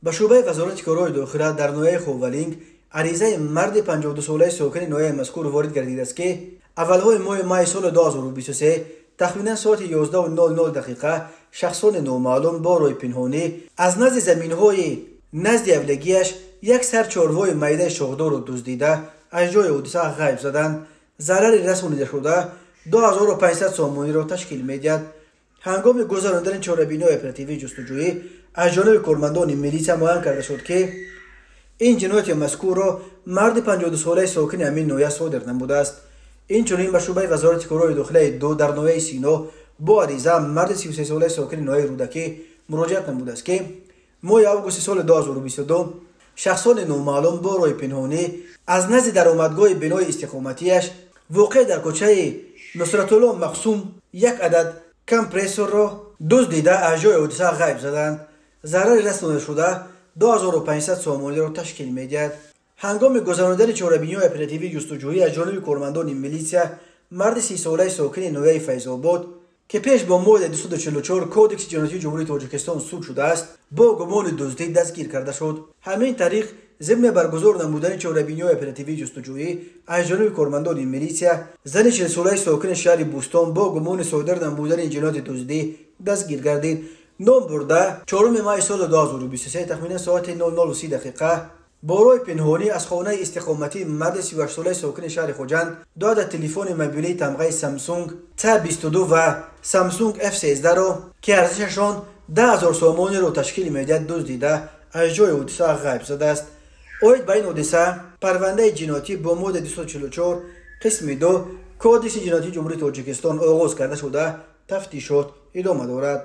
Ба шӯъбаи Вазорати корҳои дохила дар ноҳияи Ховалинг аризаи марди 52-солаи сокини ноҳияи мазкур ворид гардидааст, ки аввалҳои моҳи майи соли 2023 тахминан соати 11:00 дақиқа шахсони номаълум бо роҳи пинҳонӣ аз назди заминҳои назди авлегиаш як сар чорвои майдаи шохдорро дуздида, аз ҷои ҳодиса ғайб заданд. Зарари расонидашуда 2500 сомониро ташкил медиҳад. Ҳангоми гузарондани чорабиниҳои оперативии ҷустуҷӯӣ аз ҷониби кормандони милитсия муайян карда шуд, ки ин ҷинояти мазкурро марди 52-солаи сокини ҳамин ноҳия содир намудааст. Инчунин ба шӯъбаи Вазорати корҳои дохилаи ду дар ноҳияи Сино бо ариза марди 33-солаи сокини ноҳияи Рӯдакӣ муроҷиат намудааст, ки моҳи августи соли 2022 шахсони номаълум бо роҳи пинҳонӣ аз назди даромадгоҳи бинои истиқоматиаш, воқеъ дар кӯчаи Нусратулло Мақсум, як адад компрессорро дуздида, аз ҷои ҳодиса ғайб заданд. Зарари расонидашуда 2500 сомониро ташкил медиҳад. Ҳангоми гузарондани чорабиниҳои оперативии ҷустуҷӯӣ аз ҷониби кормандони милитсия марди 30-солаи сокини ноҳияи Файзобод, ки пеш бо моддаи 244 Кодекси ҷиноятии Ҷумҳурии Тоҷикистон суд шудааст, бо гумони дуздӣ дастгир карда шуд. Ҳамин тариқ, зимни баргузор намудани чорабиниҳои оперативии ҷустуҷӯӣ аз ҷониби кормандони милитсия зани 40-солаи сокини шаҳри Бӯстон бо гумони содир намудани ҷинояти дуздӣ дастгир гардид. Ном бурда 4 майи соли 2023 тахминан соати 00:30 дақиқа бо роҳи пинҳонӣ аз хонаи истиқоматии марди 38-солаи сокини шаҳри Хуҷанд ду адад телефони мобилии тамғаи Samsung C22 ва Samsung F13-ро, ки арзишашон 10 000 сомониро ташкил медиҳад, дуздида, аз ҷои ҳодиса ғайб задааст. Оид ба ин ҳодиса парвандаи ҷиноятӣ бо моддаи 244 қисми 2 Кодекси ҷиноятии Ҷумҳурии Тоҷикистон оғоз карда шуда, тафтишот идома дорад.